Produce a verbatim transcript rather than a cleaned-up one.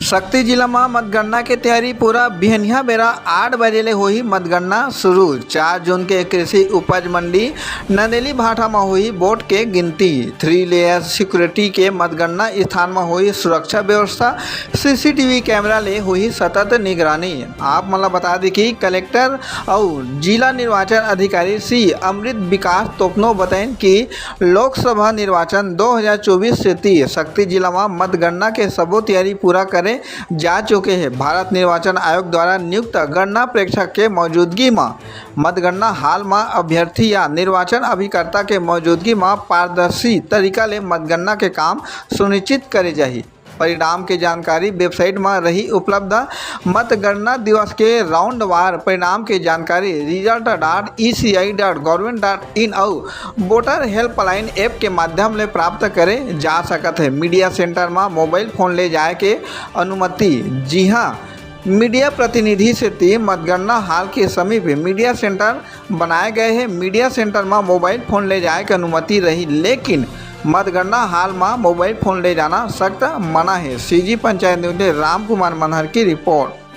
सक्ती जिला म मतगणना के तैयारी पूरा। बिहनिया बेरा आठ बजे ले होही मतगणना शुरू। चार जून के कृषि उपज मंडी नंदेली भाठा म होही वोट के गिनती। थ्री लेयर सिक्योरिटी के मतगणना स्थान म होही सुरक्षा व्यवस्था। सीसीटीवी कैमरा ले होही सतत निगरानी। आप मन ल बता दी कि कलेक्टर अउ जिला निर्वाचन अधिकारी श्री अमृत विकास तोपनो बताइन कि लोकसभा निर्वाचन दो हज़ार चौबीस सेती सक्ती जिला म मतगणना के सबो तैयारी पूरा करे जा चुके हे। भारत निर्वाचन आयोग द्वारा नियुक्त गणना प्रेक्षक के मौजूदगी म मतगणना हाल म अभ्यर्थी या निर्वाचन अभिकर्ता के मौजूदगी म पारदर्शी तरीका ले मतगणना के काम सुनिश्चित करे जाही। परिणाम के जानकारी वेबसाइट म रही उपलब्ध। मतगणना दिवस के राउंडवार परिणाम के जानकारी result dot E C I dot government dot in अउ वोटर हेल्पलाइन ऐप के माध्यम ले प्राप्त करे जा सकत हे। मीडिया सेंटर म मोबाइल फोन ले जाए के अनुमति। जिहां मीडिया प्रतिनिधि सेती मतगणना हाल के समीप मीडिया सेंटर बनाए गए हे। मीडिया सेंटर म मोबाइल फोन ले जाए के अनुमति रही, लेकिन मतगणना हाल म मोबाइल फोन ले जाना सख्त मना हे। सीजी पंचायत न्यूज ले राम कुमार मनहर की रिपोर्ट।